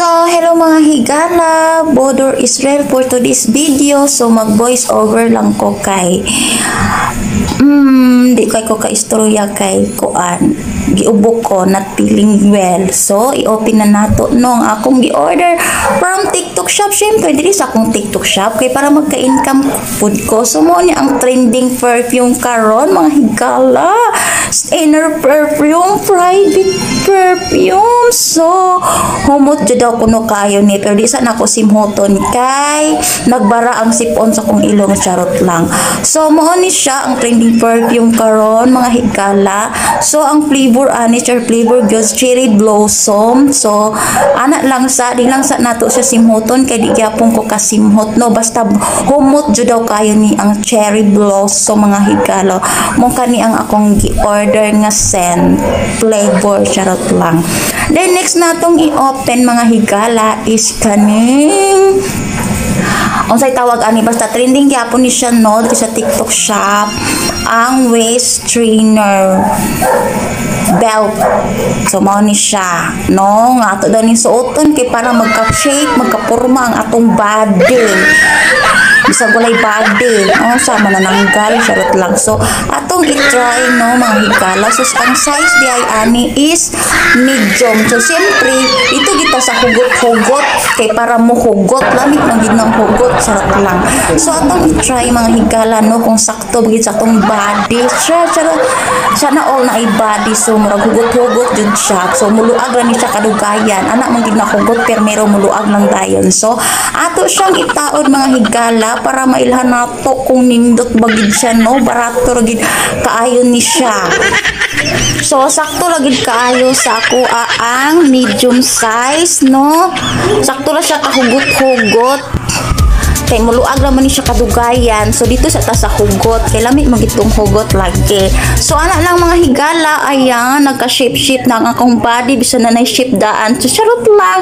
So, hello mga higala, Bodor Israel for today's video. So, mag voice over lang ko kay di kay ko kaistorya kay kuan. Giubo ko, not feeling well. So, i-open na nato no ang akong gi-order from TikTok Shop. Syempre, diri sa akong TikTok Shop kay para magka-income pud ko. So, mo ni ang trending perfume karon, mga higala. Inner perfume, private perfume. So, humot jud daw kuno kayo ni, pero di sa nako simhoton kay nagbara ang sipon sa kong ilong, charot lang. So, mo ni siya ang trending perfume karon, mga higala. So, ang flavor ani siya, flavor gyud cherry blossom. So, ana lang sa di lang sa nato siya simhoton kay di gyapon ko kasimhot, no, basta humot jud daw kayo ni ang cherry blossom, mga higala. Mo kani ang akong gi-order nga scent flavor, charot lang. Then next natong i-open, mga higala, is kaning unsay tawag ani, basta trending gyapon ni siya, no, sa TikTok Shop, ang waist trainer belt. So mao ni siya, no, nga ato daw ni suoton kay para magka-shape, magkapurma ang atong body. Bisag walay body. Oh, sa manananggal, charot lang. So, atong i-try, no, mga higala. So, ang size di ay ani is medium. So, siyempre, ito kita sa hugot-hugot kay para mo hugot, lamit man gid ng hugot, charot lang. So, atong i-try, mga higala, no, kung sakto gid sa atong body. Siya, charot. Sana all na body. So, murag hugot-hugot jud siya. So, muluag ra ni siya kadugayan. Anak man gid na hugot, pero mero muluag lang dayon. So, ato siyang itaod, mga higala, para mailhan nato kung nindot ba gid siya, no, barato ra gid kaayo ni siya. So sakto ra gid kaayo sa ako ang medium size, no, sakto ra siya kahugot-hugot kay muluag ra man ni siya kadugayan. So dito sa ta sa hugot kay lami man gitong hugot lagi. So ana lang, mga higala. Ayan, nagka shape shape na ang akong body bisan na na shape daan. So charot lang.